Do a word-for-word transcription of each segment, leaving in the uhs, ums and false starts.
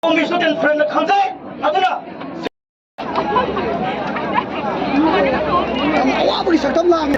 Commission ꯐ꯭ꯔꯟꯅ ꯈꯪꯖꯩ꯫ ꯑꯗꯨꯅ ꯑꯋꯥꯕꯒꯤ ꯁꯛꯇꯝ ꯂꯥꯡꯉꯦ꯫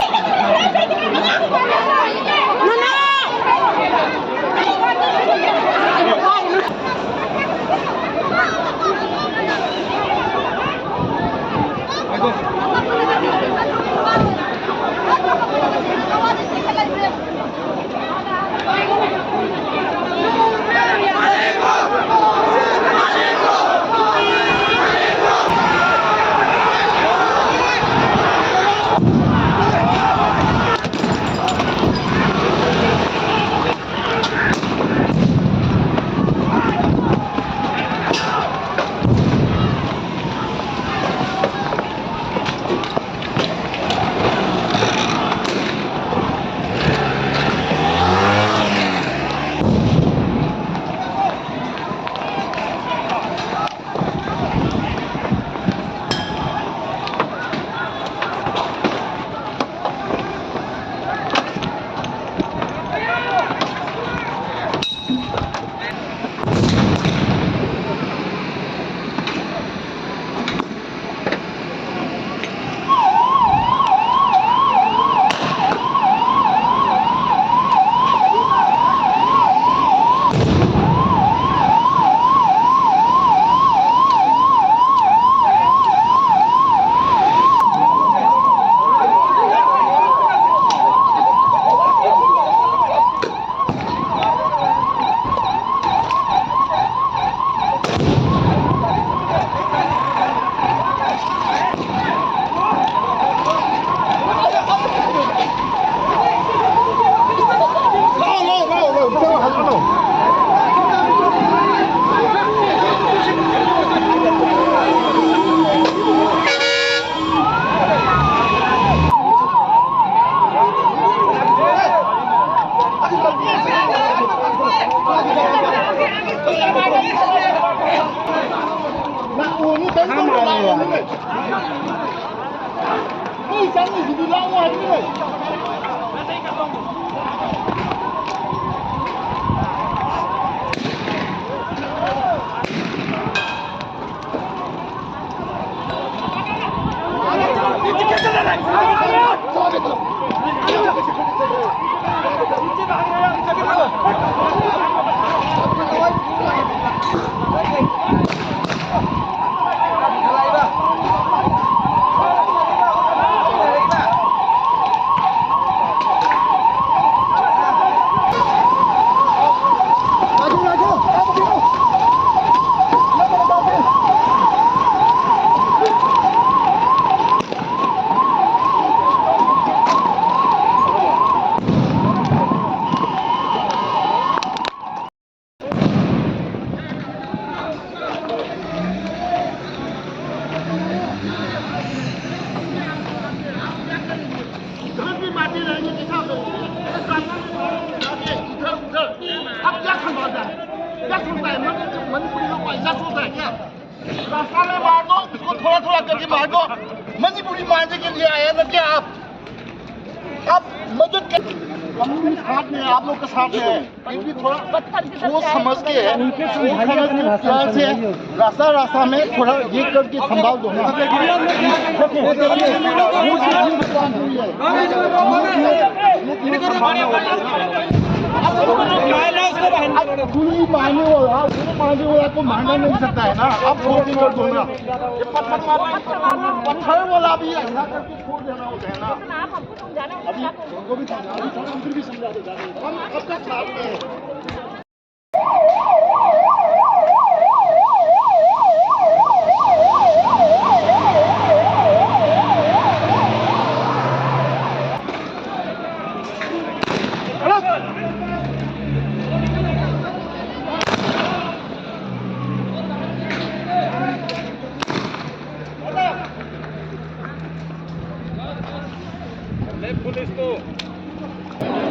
मणिपुरी लोग को ऐसा सोच है क्या? रास्ता में मार दो, उसको थोड़ा थोड़ा करके मार दो। मणिपुरी मारने के लिए आया ना क्या आप? आप मदद कर, हम भी साथ में हैं, आप लोग के साथ में हैं। फिर भी थोड़ा सोच समझ के, सोच समझ के प्यार से रास्ता रास्ता में थोड़ा ये करके संभाल दो ना। पूरी मारने वाला, पूरी मारने वाला को मारना नहीं सकता है ना। आप छोड़ के कर दो ना। ये पत्थर मारना, पत्थर वाला भी ऐसा करके छोड़ देना होता है ना। लेकिन आप हमको समझाना होता है, अभी आप हमको उनको भी समझाना होता है, उनको भी समझा दो, जाने दो। हम आपका साथ में हैं।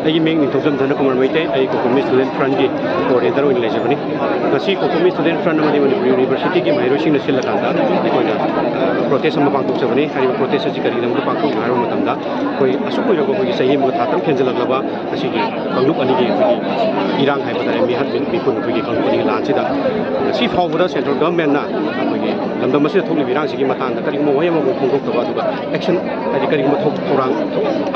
ꯑꯩꯒꯤ ꯃꯤꯡ ꯅꯤꯡꯊꯧꯖꯝ ꯙꯅꯀꯨꯃꯥꯔ ꯃꯩꯇꯩ꯫ ꯑꯩ ꯀꯣꯀꯣꯃꯤ ꯁ꯭ꯇꯨꯗꯦꯟ ꯐ꯭ꯔꯟꯒꯤ ꯀꯣꯑꯣꯔꯗꯤꯅꯦꯇꯔ ꯑꯣꯏꯅ ꯂꯩꯖꯕꯅꯤ꯫ ꯉꯁꯤ ꯀꯣꯀꯣꯃꯤ ꯁ꯭ꯇꯨꯗꯦꯟ ꯐ꯭ꯔꯟ ꯑꯃꯗꯤ ꯃꯅꯤꯄꯨꯔ ꯌꯨꯅꯤꯚꯔꯁꯤꯇꯤꯒꯤ ꯃꯍꯩꯔꯣꯏꯁꯤꯡꯅ ꯁꯤꯜꯂꯀꯥꯟꯗ ꯑꯩꯈꯣꯏꯅ, ꯑ, ꯄ꯭ꯔꯣꯇꯦꯁ ꯑꯃ ꯄꯥꯡꯊꯣꯛꯆꯕꯅꯤ꯫ ꯍꯥꯏꯔꯤꯕ ꯄ꯭ꯔꯣꯇꯦꯁ ꯑꯁꯤ ꯀꯔꯤꯒꯤꯗꯃꯛꯇ ꯄꯥꯡꯊꯣꯛꯂꯤꯅꯣ ꯍꯥꯏꯕ ꯃꯇꯝꯗ, ꯑꯩꯈꯣꯏ ꯑꯁꯨꯛ ꯀꯨꯏꯔꯕ ꯑꯩꯈꯣꯏꯒꯤ ꯆꯍꯤ ꯑꯃꯒ ꯊꯥ ꯇꯔꯨꯛ ꯍꯦꯟꯖꯜꯂꯛꯂꯕ ꯑꯁꯤꯒꯤ ꯀꯥꯡꯂꯨꯞ ꯑꯅꯤꯒꯤ ꯑꯩꯈꯣꯏꯒꯤ ꯏꯔꯥꯡ ꯍꯥꯏꯕ ꯇꯥꯔꯦ, ꯃꯤꯍꯠ ꯃꯤ-, ꯃꯤꯄꯨꯟ ꯑꯩꯈꯣꯏꯒꯤ ꯀꯥꯡꯂꯨꯞ ꯑꯅꯤꯒꯤ ꯂꯥꯟꯁꯤꯗ ꯉꯁꯤ ꯐꯥꯎꯕꯗ ꯁꯦꯟꯇ꯭ꯔꯦꯜ ꯒꯚꯔꯟꯃꯦꯟꯅ ꯑꯩꯈꯣꯏꯒꯤ ꯂꯝꯗꯝ ꯑꯁꯤꯗ ꯊꯣꯛꯂꯤꯕ ꯏꯔꯥꯡꯁꯤꯒꯤ ꯃꯇꯥꯡꯗ ꯀꯔꯤꯒꯨꯝꯕ ꯋꯥꯍꯩ ꯑꯃꯐꯥꯎ ꯐꯣꯡꯗꯣꯛꯇꯕ, ꯑꯗꯨꯒ ꯑꯦꯛꯁꯟ, ꯍꯥꯏꯗꯤ ꯀꯔꯤꯒꯨꯝꯕ ꯊꯧ-, ꯊꯧꯔꯥꯡ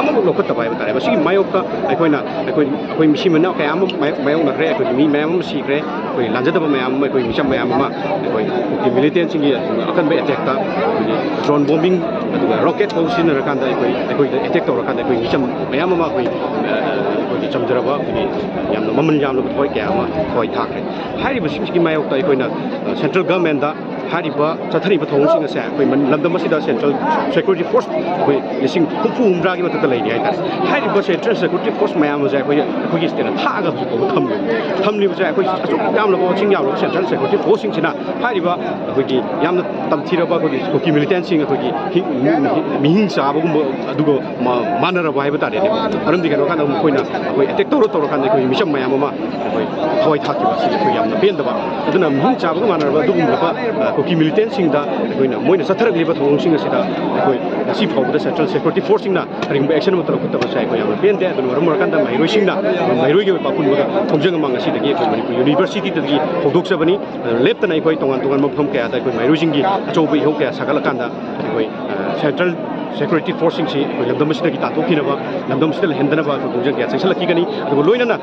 ꯑꯃꯐꯥꯎ ꯂꯧꯈꯠꯇꯕ ꯍꯥꯏꯕ ꯇꯥꯔꯦ꯫ ꯃꯁꯤꯒꯤ ꯃꯥꯌꯣꯛꯇ ꯑꯩꯈꯣꯏꯅ, ꯑꯩꯈꯣꯏ, ꯑꯩꯈꯣꯏ ꯃꯤꯁꯤ ꯃꯅꯥꯎ ꯀꯌꯥ ꯑꯃ ꯃꯥꯌꯣꯛ-, ꯃꯥꯌꯣꯛꯅꯈ꯭ꯔꯦ꯫ ꯑꯩꯈꯣꯏꯒꯤ ꯃꯤ ꯃꯌꯥꯝ ꯑꯃ ꯁꯤꯈ꯭ꯔꯦ꯫ ꯑꯩꯈꯣꯏ ꯂꯥꯟꯖꯗꯕ ꯃꯌꯥꯝ ꯑꯃ, ꯑꯩꯈꯣꯏ ꯃꯤꯆꯝ ꯃꯌꯥꯝ ꯑꯃ ꯑꯩꯈꯣꯏ ꯀꯨꯀꯤ ꯃꯤꯂꯤꯇꯦꯟꯁꯤꯡꯒꯤ ꯑꯀꯟꯕ ꯑꯦꯇꯦꯛꯇ ꯑꯩꯈꯣꯏꯒꯤ ꯗ꯭ꯔꯣꯟ ꯕꯣꯝꯕꯤꯡ ꯑꯗꯨꯒ ꯔꯣꯀꯦꯠ ꯐꯥꯎ ꯁꯤꯖꯤꯟꯅꯔꯀꯥꯟꯗ ꯑꯩꯈꯣꯏ, ꯑꯩꯈꯣꯏꯗ ꯑꯦꯇꯦꯛ ꯇꯧꯔꯀꯥꯟꯗ ꯑꯩꯈꯣꯏ ꯃꯤꯆꯝ ꯃꯌꯥꯝ ꯑꯃ ꯑꯩꯈꯣꯏ, ꯑ, ꯑꯩꯈꯣꯏꯒꯤ ꯆꯝꯖꯔꯕ ꯑꯩꯈꯣꯏꯒꯤ ꯌꯥꯝꯅ ꯃꯃꯜ ꯌꯥꯝꯂꯕ ꯊꯋꯥꯏ ꯀꯌꯥ ꯑꯃ ꯊꯋꯥꯏ ꯊꯥꯈ꯭ꯔꯦ꯫ ꯍꯥꯏꯔꯤꯕꯁꯤꯡꯁꯤꯒꯤ ꯃꯥꯌꯣꯛꯇ ꯑꯩꯈꯣꯏꯅ, ꯑ, ꯁꯦꯟꯇ꯭ꯔꯦꯜ ꯒꯚꯔꯟꯃꯦꯟꯗ ꯍꯥꯏꯔꯤꯕ ꯆꯠꯊꯔꯤꯕ ꯊꯧꯑꯣꯡꯁꯤꯡ ꯑꯁꯦ ꯑꯩꯈꯣꯏ ꯃꯟ-, ꯂꯝꯗꯝ ꯑꯁꯤꯗ ꯁꯦꯟꯇ꯭ꯔꯦꯜ ꯁꯦꯀ꯭ꯌꯨꯔꯤꯇꯤ ꯐꯣꯔꯁ ꯑꯩꯈꯣꯏ ꯂꯤꯁꯤꯡ ꯍꯨꯝꯐꯨ ꯍꯨꯝꯗ꯭ꯔꯥꯒꯤ ꯃꯊꯛꯇ ꯂꯩꯔꯤ ꯍꯥꯏꯇꯥꯔꯦ꯫ ꯍꯥꯏꯔꯤꯕ ꯁꯦꯟꯇ꯭ꯔꯦꯜ ꯁꯦꯀ꯭ꯌꯨꯔꯤꯇꯤ ꯐꯣꯔꯁ ꯃꯌꯥꯝ ꯑꯁꯦ ꯑꯩꯈꯣꯏ, ꯑꯩꯈꯣꯏꯒꯤ ꯁ꯭ꯇꯦꯠꯅ ꯊꯥꯛꯑꯒ ꯍꯧꯖꯤꯛ ꯐꯥꯎꯕ ꯊꯝꯂꯤꯕ, ꯊꯝꯂꯤꯕꯁꯦ ꯑꯩꯈꯣꯏ ꯑꯁꯨꯛ ꯌꯥꯝꯂꯕ ꯃꯁꯤꯡ ꯌꯥꯝꯂꯕ ꯁꯦꯟꯇ꯭ꯔꯦꯜ ꯁꯦꯀ꯭ꯌꯨꯔꯤꯇꯤ ꯐꯣꯔꯁꯁꯤꯡꯁꯤꯅ ꯍꯥꯏꯔꯤꯕ ꯑꯩꯈꯣꯏꯒꯤ ꯌꯥꯝꯅ ꯇꯝꯊꯤꯔꯕ ꯑꯩꯈꯣꯏꯒꯤ ꯀꯨꯀꯤ ꯃꯤꯂꯤꯇꯦꯟꯁꯤꯡ, ꯑꯩꯈꯣꯏꯒꯤ ꯍꯤ-, ꯃꯤ-, ꯃꯤ-, ꯃꯤꯍꯤꯡ ꯆꯥꯕꯒꯨꯝꯕ ꯑꯗꯨꯒ ꯃꯥ-, ꯃꯥꯟꯅꯔꯕ ꯍꯥꯏꯕ ꯇꯥꯔꯦꯅꯦ꯫ ꯃꯔꯝꯗꯤ ꯀꯩꯅꯣ ꯍꯥꯏꯔꯀꯥꯟꯗ ꯃꯈꯣꯏꯅ ꯑꯩꯈꯣꯏ ꯑꯦꯇꯦꯛ ꯇꯧꯔ ꯇꯧꯔꯀꯥꯟꯗ ꯑꯩꯈꯣꯏ ꯃꯤꯆꯝ ꯃꯌꯥꯝ ꯑꯃ ꯑꯩꯈꯣꯏ ꯊꯋꯥꯏ ꯊꯥꯛꯈꯤꯕ ꯑꯁꯤ ꯑꯩꯈꯣꯏ ꯌꯥꯝꯅ ꯄꯦꯟꯗꯕ꯫ ꯑꯗꯨꯅ ꯃꯤꯍꯨꯠ ꯆꯥꯕꯒ ꯃꯥꯟꯅꯔꯕ ꯑꯗꯨꯒꯨꯝꯂꯕ, ꯑ, ꯀꯨꯀꯤ ꯃꯤꯂꯤꯇꯦꯟꯁꯤꯡꯗ ꯑꯩꯈꯣꯏꯅ ꯃꯣꯏꯅ ꯆꯠꯊꯔꯛꯂꯤꯕ ꯊꯧꯑꯣꯡꯁꯤꯡ ꯑꯁꯤꯗ ꯑꯩꯈꯣꯏ ꯉꯁꯤ ꯐꯥꯎꯕꯗ ꯁꯦꯟꯇ꯭ꯔꯦꯜ ꯁꯦꯀ꯭ꯌꯨꯔꯤꯇꯤ ꯐꯣꯔꯁꯁꯤꯡꯅ ꯀꯔꯤꯒꯨꯝꯕ ꯑꯦꯛꯁꯟ ꯑꯃꯠꯇ ꯂꯧꯈꯠꯇꯕꯁꯦ ꯑꯩꯈꯣꯏ ꯌꯥꯝꯅ ꯄꯦꯟꯗꯦ꯫ ꯑꯗꯨꯅ ꯃꯔꯝ ꯑꯣꯏꯔꯀꯥꯟꯗ ꯃꯍꯩꯔꯣꯏꯁꯤꯡꯅ ꯃꯍꯩꯔꯣꯏꯒꯤ ꯑꯣꯏꯕ ꯑꯄꯨꯟꯕ ꯈꯣꯡꯖꯪ ꯑꯃ ꯉꯁꯤꯗꯒꯤ ꯑꯩꯈꯣꯏ ꯃꯅꯤꯄꯨꯔ ꯌꯨꯅꯤꯚꯔꯁꯤꯇꯤꯗꯒꯤ ꯍꯧꯗꯣꯛꯆꯕꯅꯤ꯫ ꯑꯗꯨꯅ ꯂꯦꯞꯇꯅ ꯑꯩꯈꯣꯏ ꯇꯣꯉꯥꯟ ꯇꯣꯉꯥꯟꯕ ꯃꯐꯝ ꯀꯌꯥꯗ ꯑꯩꯈꯣꯏ ꯃꯍꯩꯔꯣꯏꯁꯤꯡꯒꯤ ꯑꯆꯧꯕ ꯏꯍꯧ ꯀꯌꯥ ꯁꯥꯒꯠꯂꯀꯥꯟꯗ ꯑꯩꯈꯣꯏ, ꯑ, ꯁꯦꯟꯇ꯭ꯔꯦꯜ ꯁꯦꯀ꯭ꯌꯨꯔꯤꯇꯤ ꯐꯣꯔꯁꯁꯤꯡꯁꯤ ꯑꯩꯈꯣꯏ ꯂꯝꯗꯝ ꯑꯁꯤꯗꯒꯤ ꯇꯥꯟꯊꯣꯛꯈꯤꯅꯕ, ꯂꯝꯗꯝ ꯑꯁꯤꯗ ꯂꯩꯍꯟꯗꯅꯕ ꯑꯩꯈꯣꯏ ꯈꯣꯡꯖꯪ ꯀꯌꯥ ꯆꯪꯁꯤꯜꯂꯛꯈꯤꯒꯅꯤ꯫ ꯑꯗꯨꯒ ꯂꯣꯏꯅꯅ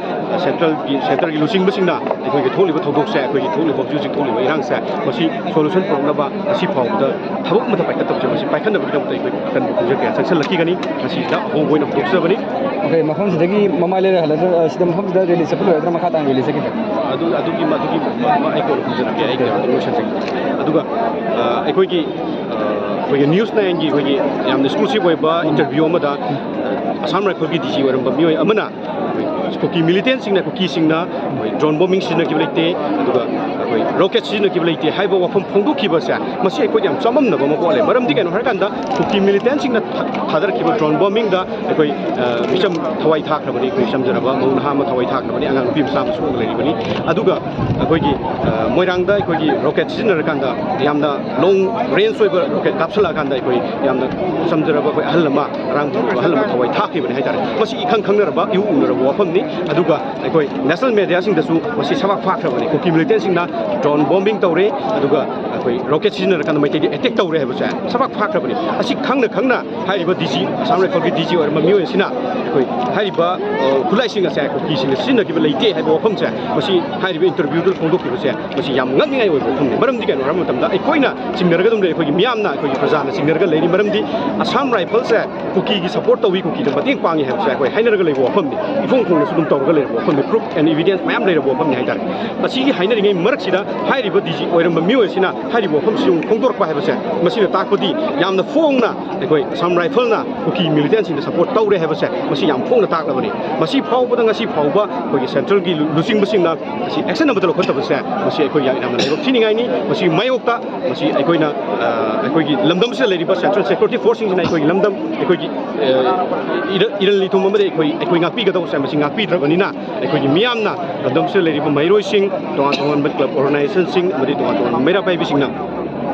ꯁꯦꯟꯇ꯭ꯔꯦꯜꯒꯤ, ꯁꯦꯟꯇꯔꯒꯤ ꯂꯨꯆꯤꯡꯕꯁꯤꯡꯅ ꯑꯩꯈꯣꯏꯒꯤ ꯊꯣꯛꯂꯤꯕ ꯊꯧꯗꯣꯛꯁꯦ, ꯑꯩꯈꯣꯏꯒꯤ ꯊꯣꯛꯂꯤꯕ ꯍꯧꯖꯤꯛ ꯍꯧꯖꯤꯛ ꯊꯣꯛꯂꯤꯕ ꯏꯔꯥꯡꯁꯦ, ꯃꯁꯤ ꯁꯣꯂꯨꯁꯟ ꯄꯨꯔꯛꯅꯕ ꯉꯁꯤ ꯐꯥꯎꯕꯗ ꯊꯕꯛ ꯑꯃꯠꯇ ꯄꯥꯏꯈꯠꯇꯕꯁꯦ, ꯃꯁꯤ ꯄꯥꯏꯈꯠꯅꯕꯒꯤꯗꯃꯛꯇ ꯑꯩꯈꯣꯏ ꯑꯀꯟꯕ ꯈꯣꯡꯖꯪ ꯀꯌꯥ ꯆꯪꯁꯤꯜꯂꯛꯈꯤꯒꯅꯤ꯫ ꯉꯁꯤꯁꯤꯗ ꯑꯍꯧꯕ ꯑꯣꯏꯅ ꯍꯧꯗꯣꯛꯆꯕꯅꯤ꯫ ꯑꯩꯈꯣꯏ ꯃꯐꯝꯁꯤꯗꯒꯤ ꯃꯃꯥꯏ ꯂꯩꯔ ꯍꯜꯂꯗ꯭ꯔꯥ, ꯁꯤꯗ ꯃꯐꯝꯁꯤꯗ ꯔꯦꯂꯤ ꯆꯠꯄ ꯂꯣꯏꯔꯗ꯭ꯔꯥ, ꯃꯈꯥ ꯇꯥꯅ ꯔꯦꯂꯤ ꯆꯠꯈꯤꯗ꯭ꯔꯥ? ꯑꯗꯨ, ꯑꯗꯨꯒꯤ, ꯑꯗꯨꯒꯤ ꯃ-, ꯑꯩ ꯀꯣꯟꯅ ꯈꯨꯝꯖꯔꯛꯀꯦ, ꯑꯩ ꯀꯩꯅꯣ ꯂꯣꯏꯁꯤꯟꯖꯒꯦ꯫ ꯑꯗꯨꯒ, ꯑ, ꯑꯩꯈꯣꯏꯒꯤ, ꯑ, ꯑꯩꯈꯣꯏꯒꯤ ꯅ꯭ꯌꯨꯁ ꯅꯥꯏꯟꯒꯤ ꯑꯩꯈꯣꯏꯒꯤ ꯌꯥꯝꯅ ꯑꯦꯛꯁꯀ꯭ꯂꯨꯁꯤꯞ ꯑꯣꯏꯕ ꯏꯟꯇꯔꯚ꯭ꯌꯨ ꯑꯃꯗ, ꯑ, ꯑꯁꯥꯝ ꯔꯥꯏꯐꯜꯒꯤ ꯗꯤ ꯖꯤ ꯑꯣꯏꯔꯝꯕ ꯃꯤꯑꯣꯏ ꯑꯃꯅ ꯑꯩꯈꯣꯏ ꯀꯨꯀꯤ ꯃꯤꯂꯤꯇꯦꯟꯁꯤꯡꯅ, ꯀꯨꯀꯤꯁꯤꯡꯅ ꯑꯩꯈꯣꯏ ꯗ꯭ꯔꯣꯟ ꯕꯣꯝꯕꯤꯡ ꯁꯤꯖꯤꯟꯅꯈꯤꯕ ꯂꯩꯇꯦ, ꯑꯗꯨꯒ ꯑꯩꯈꯣꯏ ꯔꯣꯀꯦꯠ ꯁꯤꯖꯤꯟꯅꯈꯤꯕ ꯂꯩꯇꯦ ꯍꯥꯏꯕ ꯋꯥꯐꯝ ꯐꯣꯡꯗꯣꯛꯈꯤꯕꯁꯦ, ꯃꯁꯤ ꯑꯩꯈꯣꯏꯗ ꯌꯥꯝ ꯆꯃꯝꯅꯕ ꯑꯃ ꯄꯣꯛꯍꯜꯂꯦ꯫ ꯃꯔꯝꯗꯤ ꯀꯩꯅꯣ ꯍꯥꯏꯔꯀꯥꯟꯗ, ꯀꯨꯀꯤ ꯃꯤꯂꯤꯇꯦꯟꯁꯤꯡꯅ ꯊꯥ-, ꯊꯥꯗꯔꯛꯈꯤꯕ ꯗ꯭ꯔꯣꯟ ꯕꯣꯝꯕꯤꯡꯗ ꯑꯩꯈꯣꯏ, ꯑ, ꯃꯤꯆꯝ ꯊꯋꯥꯏ ꯊꯥꯈ꯭ꯔꯕꯅꯤ, ꯑꯩꯈꯣꯏ ꯆꯝꯖꯔꯕ ꯃꯧ ꯅꯍꯥ ꯑꯃ ꯊꯋꯥꯏ ꯊꯥꯈ꯭ꯔꯕꯅꯤ, ꯑꯉꯥꯡ ꯅꯨꯄꯤ ꯃꯆꯥ ꯑꯃꯁꯨ ꯂꯩꯔꯤꯕꯅꯤ꯫ ꯑꯗꯨꯒ ꯑꯩꯈꯣꯏꯒꯤ, ꯑ, ꯃꯣꯏꯔꯥꯡꯗ ꯑꯩꯈꯣꯏꯒꯤ ꯔꯣꯀꯦꯠ ꯁꯤꯖꯤꯟꯅꯔꯀꯥꯟꯗ ꯌꯥꯝꯅ ꯂꯣꯡ ꯔꯦꯟꯖ ꯑꯣꯏꯕ ꯔꯣꯀꯦꯠ ꯀꯥꯞꯁꯤꯜꯂꯛꯑꯀꯥꯟꯗ ꯑꯩꯈꯣꯏ ꯌꯥꯝꯅ ꯆꯝꯖꯔꯕ ꯑꯩꯈꯣꯏ ꯑꯍꯜ ꯑꯃ, ꯑꯔꯥꯝ ꯑꯍꯜ ꯑꯃ ꯊꯋꯥꯏ ꯊꯥꯈꯤꯕꯅꯤ ꯍꯥꯏꯇꯥꯔꯦ꯫ ꯃꯁꯤ ꯏꯈꯪ ꯈꯪꯅꯔꯕ, ꯏꯎ ꯎꯅꯔꯕ ꯋꯥꯐꯝꯅꯤ꯫ ꯑꯗꯨꯒ ꯑꯩꯈꯣꯏ ꯅꯦꯁꯅꯦꯜ ꯃꯦꯗꯤꯌꯥꯁꯤꯡꯗꯁꯨ ꯃꯁꯤ ꯁꯕꯥꯛ ꯐꯥꯈ꯭ꯔꯕꯅꯤ꯫ ꯀꯨꯀꯤ ꯃꯤꯂꯤꯇꯦꯟꯁꯤꯡꯅ ꯗ꯭ꯔꯣꯟ ꯕꯣꯝꯕꯤꯡ ꯇꯧꯔꯦ, ꯑꯗꯨꯒ ꯑꯩꯈꯣꯏ ꯔꯣꯀꯦꯠ ꯁꯤꯖꯤꯟꯅꯔꯀꯥꯟꯗ ꯃꯩꯇꯩꯗ ꯑꯦꯇꯦꯛ ꯇꯧꯔꯦ ꯍꯥꯏꯕꯁꯦ ꯁꯕꯥꯛ ꯐꯥꯈ꯭ꯔꯕꯅꯤ꯫ ꯑꯁꯤ ꯈꯪꯅ ꯈꯪꯅ ꯍꯥꯏꯔꯤꯕ D G, Assam ꯔꯥꯏꯐꯜꯒꯤ D G ꯑꯣꯏꯔꯝꯕ ꯃꯤꯑꯣꯏ ꯑꯁꯤꯅ ꯑꯩꯈꯣꯏ ꯍꯥꯏꯔꯤꯕ, ꯑ, ꯈꯨꯠꯂꯥꯏꯁꯤꯡ ꯑꯁꯦ ꯀꯨꯀꯤꯁꯤꯡꯅ ꯁꯤꯖꯤꯟꯅꯈꯤꯕ ꯂꯩꯇꯦ ꯍꯥꯏꯕ ꯋꯥꯐꯝꯁꯦ, ꯃꯁꯤ ꯍꯥꯏꯔꯤꯕ ꯏꯟꯇꯔꯚ꯭ꯌꯨꯗꯨꯗ ꯐꯣꯡꯗꯣꯛꯈꯤꯕꯁꯦ, ꯃꯁꯤ ꯌꯥꯝ ꯉꯛꯅꯤꯡꯉꯥꯏ ꯑꯣꯏꯕ ꯋꯥꯐꯝꯅꯤ꯫ ꯃꯔꯝꯗꯤ ꯀꯩꯅꯣ ꯍꯥꯏꯕ ꯃꯇꯝꯗ, ꯑꯩꯈꯣꯏꯅ ꯆꯤꯡꯅꯔꯒ ꯑꯗꯨꯝ ꯂꯩ, ꯑꯩꯈꯣꯏꯒꯤ ꯃꯤꯌꯥꯝꯅ, ꯑꯩꯈꯣꯏꯒꯤ ꯄ꯭ꯔꯖꯥꯅ ꯆꯤꯡꯅꯔꯒ ꯂꯩꯔꯤ꯫ ꯃꯔꯝꯗꯤ ꯑꯁꯥꯝ ꯔꯥꯏꯐꯜꯁꯦ ꯀꯨꯀꯤꯒꯤ ꯁꯄꯣꯔꯠ ꯇꯧꯏ, ꯀꯨꯀꯤꯗ ꯃꯇꯦꯡ ꯄꯥꯡꯉꯤ ꯍꯥꯏꯕꯁꯦ ꯑꯩꯈꯣꯏ ꯍꯥꯏꯅꯔꯒ ꯂꯩꯕ ꯋꯥꯐꯝꯅꯤ, ꯏꯐꯣꯡ ꯐꯣꯡꯅꯁꯨ ꯑꯗꯨꯝ ꯇꯧꯔꯒ ꯂꯩꯔꯕ ꯋꯥꯐꯝꯅꯤ, ꯄ꯭ꯔꯨꯐ ꯑꯦꯟ ꯏꯚꯤꯗꯦꯟꯁ ꯃꯌꯥꯝ ꯂꯩꯔꯕ ꯋꯥꯐꯝꯅꯤ ꯍꯥꯏꯇꯥꯔꯦ꯫ ꯃꯁꯤꯒꯤ ꯍꯥꯏꯅꯔꯤꯉꯩ ꯃꯔꯛꯁꯤꯗ ꯍꯥꯏꯔꯤꯕ ꯗꯤ ꯖꯤ ꯑꯣꯏꯔꯝꯕ ꯃꯤꯑꯣꯏ ꯑꯁꯤꯅ ꯍꯥꯏꯔꯤꯕ ꯋꯥꯐꯝꯁꯤ ꯑꯃꯨꯛ ꯐꯣꯡꯗꯣꯔꯛꯄ ꯍꯥꯏꯕꯁꯦ, ꯃꯁꯤꯅ ꯇꯥꯛꯄꯗꯤ ꯌꯥꯝꯅ ꯐꯣꯡꯅ ꯑꯩꯈꯣꯏ Assam Riflesꯅ ꯀꯨꯀꯤ militantꯁꯤꯡꯗ support ꯇꯧꯔꯦ ꯍꯥꯏꯕꯁꯦ ꯃꯁꯤ ꯌꯥꯝ ꯐꯣꯡꯅ ꯇꯥꯛꯂꯕꯅꯤ꯫ ꯃꯁꯤ ꯐꯥꯎꯕꯗ, ꯉꯁꯤ ꯐꯥꯎꯕ ꯑꯩꯈꯣꯏꯒꯤ centralꯒꯤ ꯂꯨ-, ꯂꯨꯆꯤꯡꯕꯁꯤꯡꯅ ꯃꯁꯤ action ꯑꯃꯠꯇ ꯂꯧꯈꯠꯇꯕꯁꯦ, ꯃꯁꯤ ꯑꯩꯈꯣꯏ ꯌꯥꯝꯅ ꯂꯥꯏꯕꯛ ꯊꯤꯅꯤꯡꯉꯥꯏꯅꯤ꯫ ꯃꯁꯤ ꯃꯥꯌꯣꯛꯇ ꯃꯁꯤ ꯑꯩꯈꯣꯏꯅ, ꯑ, ꯑꯩꯈꯣꯏꯒꯤ ꯂꯝꯗꯝꯁꯤꯗ ꯂꯩꯔꯤꯕ central security forceꯁꯤꯡꯁꯤꯅ ꯑꯩꯈꯣꯏꯒꯤ ꯂꯝꯗꯝ, ꯑꯩꯈꯣꯏꯒꯤ, ꯑ, ꯏꯔ-, ꯏꯔꯟ ꯂꯤꯊꯨꯝ ꯑꯃꯗꯤ ꯑꯩꯈꯣꯏ, ꯑꯩꯈꯣꯏ ꯉꯥꯛꯄꯤꯒꯗꯧꯕꯁꯦ ꯃꯁꯤ ꯉꯥꯛꯄꯤꯗ꯭ꯔꯕꯅꯤꯅ, ꯑꯩꯈꯣꯏꯒꯤ ꯃꯤꯌꯥꯝꯅ, ꯂꯝꯗꯝꯁꯤꯗ ꯂꯩꯔꯤꯕ ꯃꯍꯩꯔꯣꯏꯁꯤꯡ, ꯇꯣꯉꯥꯟ ꯇꯣꯉꯥꯟꯕ club organisationꯁꯤꯡ ꯑꯃꯗꯤ ꯇꯣꯉꯥꯟ ꯇꯣꯉꯥꯟꯕ ꯃꯩꯔꯥ ꯄꯥꯏꯕꯤꯁꯤꯡꯅ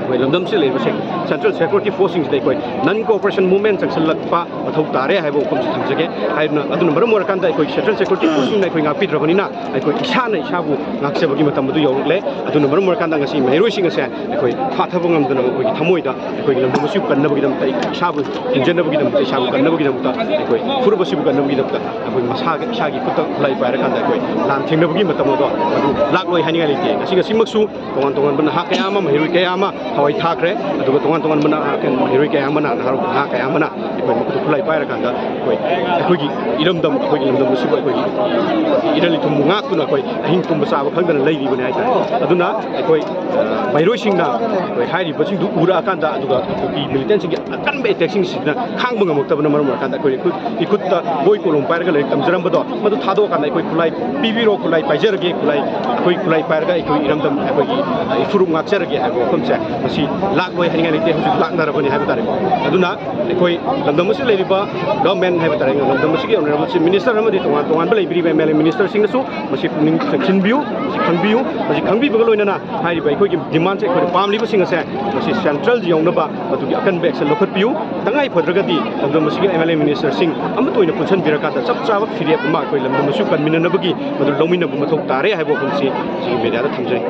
ꯑꯩꯈꯣꯏ ꯂꯝꯗꯝꯁꯤꯗ ꯂꯩꯔꯤꯕꯁꯦ central security forceꯁꯤꯡꯁꯤꯗ ꯑꯩꯈꯣꯏ non cooperation movement ꯆꯪꯁꯤꯜꯂꯛꯄ ꯃꯊꯧ ꯇꯥꯔꯦ ꯍꯥꯏꯕ ꯋꯥꯐꯝꯁꯤ ꯊꯝꯖꯒꯦ꯫ ꯍꯥꯏꯗꯨꯅ, ꯑꯗꯨꯅ ꯃꯔꯝ ꯑꯣꯏꯔꯀꯥꯟꯗ ꯑꯩꯈꯣꯏ central security forceꯁꯤꯡꯅ ꯑꯩꯈꯣꯏ ꯉꯥꯛꯄꯤꯗ꯭ꯔꯕꯅꯤꯅ, ꯑꯩꯈꯣꯏ ꯏꯁꯥꯅ ꯏꯁꯥꯕꯨ ꯉꯥꯛꯆꯕꯒꯤ ꯃꯇꯝ ꯑꯗꯨ ꯌꯧꯔꯛꯂꯦ꯫ ꯑꯗꯨꯅ ꯃꯔꯝ ꯑꯣꯏꯔꯀꯥꯟꯗ ꯉꯁꯤ ꯃꯍꯩꯔꯣꯏꯁꯤꯡ ꯑꯁꯦ ꯑꯩꯈꯣꯏ ꯊꯥꯊꯕ ꯉꯝꯗꯅ ꯑꯩꯈꯣꯏꯒꯤ ꯊꯃꯣꯏꯗ ꯑꯩꯈꯣꯏꯒꯤ ꯂꯝꯗꯝ ꯑꯁꯤꯕꯨ ꯀꯟꯅꯕꯒꯤꯗꯃꯛꯇ, ꯑꯩ ꯏꯁꯥꯕꯨ ꯊꯤꯡꯖꯅꯕꯒꯤꯗꯃꯛꯇ, ꯏꯁꯥꯕꯨ ꯀꯟꯅꯕꯒꯤꯗꯃꯛꯇ, ꯑꯩꯈꯣꯏ ꯐꯨꯔꯨꯞ ꯑꯁꯤꯕꯨ ꯀꯟꯅꯕꯒꯤꯗꯃꯛꯇ ꯑꯩꯈꯣꯏ ꯃꯁꯥꯒꯤ, ꯏꯁꯥꯒꯤ ꯈꯨꯠꯇ ꯈꯨꯠꯂꯥꯏ ꯄꯥꯏꯔꯀꯥꯟꯗ ꯑꯩꯈꯣꯏ ꯂꯥꯟ ꯊꯦꯡꯅꯕꯒꯤ ꯃꯇꯝ ꯑꯗꯣ ꯃꯗꯨ ꯂꯥꯛꯂꯣꯏ ꯍꯥꯏꯅꯤꯡꯉꯥꯏ ꯂꯩꯇꯦ꯫ ꯉꯁꯤ, ꯉꯁꯤꯃꯛꯁꯨ ꯇꯣꯉꯥꯟ ꯇꯣꯉꯥꯟꯕ ꯅꯍꯥ ꯀꯌꯥ ꯑꯃ, ꯃꯍꯩꯔꯣꯏ ꯀꯌꯥ ꯑꯃ ꯊꯋꯥꯏ ꯊꯥꯈ꯭ꯔꯦ꯫ ꯑꯗꯨꯒ ꯇꯣꯉꯥꯟ ꯇꯣꯉꯥꯟꯕ ꯅꯍꯥ, ꯃꯍꯩꯔꯣꯏ ꯀꯌꯥ ꯑꯃꯅ, ꯅꯍꯥꯔꯣꯜ ꯅꯍꯥ ꯀꯌꯥ ꯑꯃꯅ ꯑꯩꯈꯣꯏ ꯃꯈꯨꯠꯇ ꯈꯨꯠꯂꯥꯏ ꯄꯥꯏꯔꯀꯥꯟꯗ ꯑꯩꯈꯣꯏ, ꯑꯩꯈꯣꯏꯒꯤ ꯏꯔꯝꯗꯝ, ꯑꯩꯈꯣꯏꯒꯤ ꯂꯝꯗꯝ ꯑꯁꯤꯕꯨ ꯑꯩꯈꯣꯏꯒꯤ ꯏꯔꯟ ꯏꯊꯨꯝꯕꯨ ꯉꯥꯛꯇꯨꯅ ꯑꯩꯈꯣꯏ ꯑꯍꯤꯡ ꯇꯨꯝꯕ ꯆꯥꯕ ꯈꯪꯗꯅ ꯂꯩꯔꯤꯕꯅꯤ ꯍꯥꯏꯇꯥꯔꯦ꯫ ꯑꯗꯨꯅ ꯑꯩꯈꯣꯏ, ꯑ, ꯃꯍꯩꯔꯣꯏꯁꯤꯡꯅ ꯑꯩꯈꯣꯏ ꯍꯥꯏꯔꯤꯕꯁꯤꯡꯗꯨ ꯎꯔꯛꯑꯀꯥꯟꯗ, ꯑꯗꯨꯒ ꯀꯨꯀꯤ militantꯁꯤꯡꯒꯤ ꯑꯀꯟꯕ attackꯁꯤꯡꯁꯤꯅ ꯈꯥꯡꯕ ꯉꯝꯃꯛꯇꯕꯅ ꯃꯔꯝ ꯑꯣꯏꯔꯀꯥꯟꯗ ꯑꯩꯈꯣꯏ ꯏꯈꯨꯠ, ꯏꯈꯨꯠꯇ ꯕꯣꯏ ꯀꯣꯂꯣꯝ ꯄꯥꯏꯔꯒ ꯂꯥꯏꯔꯤꯛ ꯇꯝꯖꯔꯝꯕꯗꯣ ꯃꯗꯨ ꯊꯥꯗꯣꯛꯑꯀꯥꯟꯗ ꯑꯩꯈꯣꯏ ꯈꯨꯠꯂꯥꯏ ꯄꯤꯕꯤꯔꯣ, ꯈꯨꯠꯂꯥꯏ ꯄꯥꯏꯖꯔꯒꯦ, ꯈꯨꯠꯂꯥꯏ, ꯑꯩꯈꯣꯏ ꯈꯨꯠꯂꯥꯏ ꯄꯥꯏꯔꯒ ꯑꯩꯈꯣꯏ ꯏꯔꯝꯗꯝ, ꯑꯩꯈꯣꯏꯒꯤ, ꯑ, ꯏꯐꯨꯔꯨꯞ ꯉꯥꯛꯆꯔꯒꯦ ꯍꯥꯏꯕ ꯋꯥꯐꯝꯁꯦ ꯃꯁꯤ ꯂꯥꯛꯂꯣꯏ ꯍꯥꯏꯅꯤꯡꯉꯥꯏ ꯂꯩꯇꯦ꯫ ꯍꯧꯖꯤꯛ ꯂꯥꯛꯅꯔꯕꯅꯤ ꯍꯥꯏꯕ ꯇꯥꯔꯦꯀꯣ꯫ ꯑꯗꯨꯅ ꯑꯩꯈꯣꯏ ꯂꯝꯗꯝ ꯑꯁꯤꯗ ꯂꯩꯔꯤꯕ government ꯍꯥꯏꯕ ꯇꯥꯔꯦ, ꯂꯝꯗꯝ ꯑꯁꯤꯒꯤ honourable chief minister ꯑꯃꯗꯤ ꯇꯣꯉꯥꯟ ꯇꯣꯉꯥꯟꯕ ꯂꯩꯕꯤꯔꯤꯕ MLA ministerꯁꯤꯡꯅꯁꯨ ꯃꯁꯤ ꯄꯨꯛꯅꯤꯡ ꯆꯪꯁꯤꯟꯕꯤꯌꯨ, ꯃꯁꯤ ꯈꯪꯕꯤꯌꯨ꯫ ꯃꯁꯤ ꯈꯪꯕꯤꯕꯒ ꯂꯣꯏꯅꯅ ꯍꯥꯏꯔꯤꯕ ꯑꯩꯈꯣꯏꯒꯤ demandꯁꯦ, ꯑꯩꯈꯣꯏꯅ ꯄꯥꯝꯂꯤꯕꯁꯤꯡ ꯑꯁꯦ ꯃꯁꯤ central ꯌꯧꯅꯕ ꯃꯗꯨꯒꯤ ꯑꯀꯟꯕ action ꯂꯧꯈꯠꯄꯤꯌꯨ꯫ ꯇꯉꯥꯏ ꯐꯗ꯭ꯔꯒꯗꯤ ꯂꯝꯗꯝ ꯑꯁꯤꯒꯤ MLA ministerꯁꯤꯡ ꯑꯃꯠꯇ ꯑꯣꯏꯅ ꯄꯨꯟꯁꯤꯟꯕꯤꯔꯀꯥꯟꯗ ꯆꯞ ꯆꯥꯕ ꯐꯤꯔꯦꯞ ꯑꯃ ꯑꯩꯈꯣꯏ ꯂꯝꯗꯝ ꯑꯁꯤꯕꯨ ꯀꯟꯃꯤꯟꯅꯅꯕꯒꯤ ꯃꯗꯨ ꯂꯧꯃꯤꯟꯅꯕ ꯃꯊꯧ ꯇꯥꯔꯦ ꯍꯥꯏꯕ ꯋꯥꯐꯝꯁꯤ ꯁꯤꯒꯤ mediaꯗ ꯊꯝꯖꯔꯤ꯫